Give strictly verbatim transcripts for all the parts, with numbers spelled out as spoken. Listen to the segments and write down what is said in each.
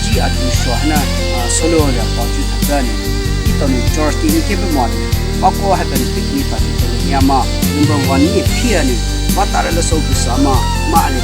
Chi atu sho hana, ah, solo ra pa chu thata ni. Ito ni church ti ni kebe mo ni. Bako hata ni picnic pa ti ni ama number one ni pia ni. Ba tara la so ku sama ma ale.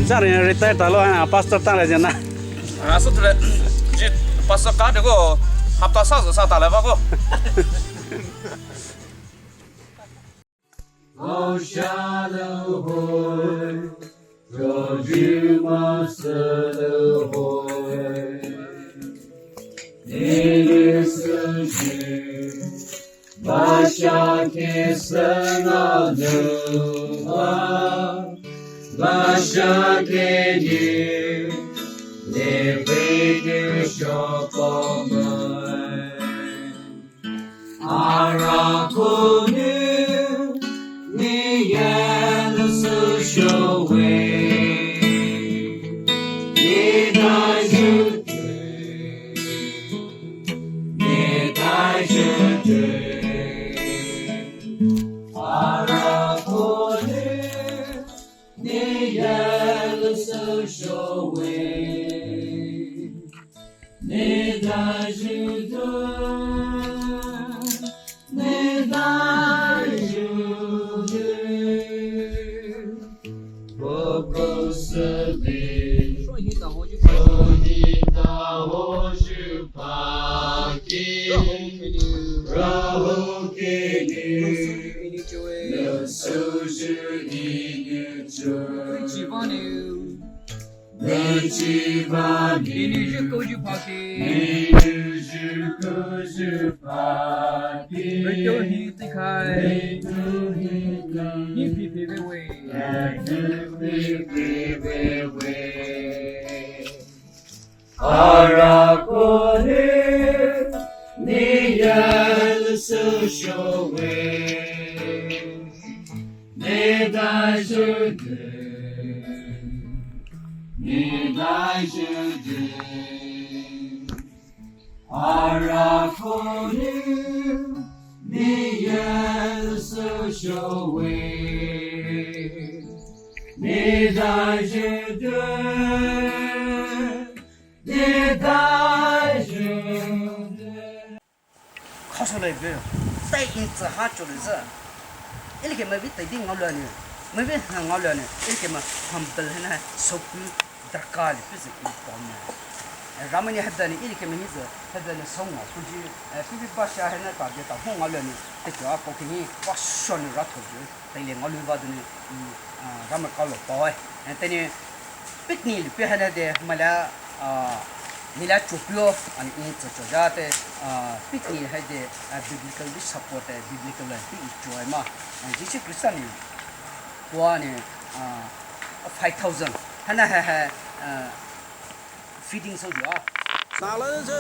Jare retire talo, ah, pastor talo jana. Aso tule, ji pastor ka de ko, hapta sa sa talo ba ko. Ara kone, ne yel su showe. Ne dai ju de, ne dai ju de. Ara kone, ne yel su showe. Ne dai ju de, ne dai ju de. Boko sabi. Shohita hoju paki. Raho kene. Nusuju inu joe. Nusuju inu joe. Kuchivanu. Nuchivanu. Inu juko jupaki. Inu juko jupaki. Reto hi tikai. Reto hi tikai. Ni pipi wewe. Ni pipi wewe. Ara kone, ne yel su showe. Ne dai ju de, ne dai ju de. Ara kone, ne yel su showe. Ne dai ju de, ne dai ju de. Khaso lai be, tai in tsa ha cho le za. Ili ke ma bi tai di ngau la ni, ma bi ha ngau la ni, ili ke ma humble hana soku darkar le pese ki pom ne. Ramani hada ni ili ke ma ni za, hada ni song ngau kuji, eh, pipi ba sha hana ka ge ta ho ngau la ni, te kyo a ko ke ni, wa sho ni ra tho ju, tai le ngau lu ba de ni, mm, ah, Ramani ka lo pa eh. Eh, te ni, picnic le pe hana de, ma la, ah, Neletao chopeo, ani in tsücho zha te, ah, picnic haide, ah, biblical di support te, biblical life di icho ai ma. Ah, Jisu Khrista ni, kua ni, ah, five thousand. Hana ha ha, ah, feeding song di a. Nala je.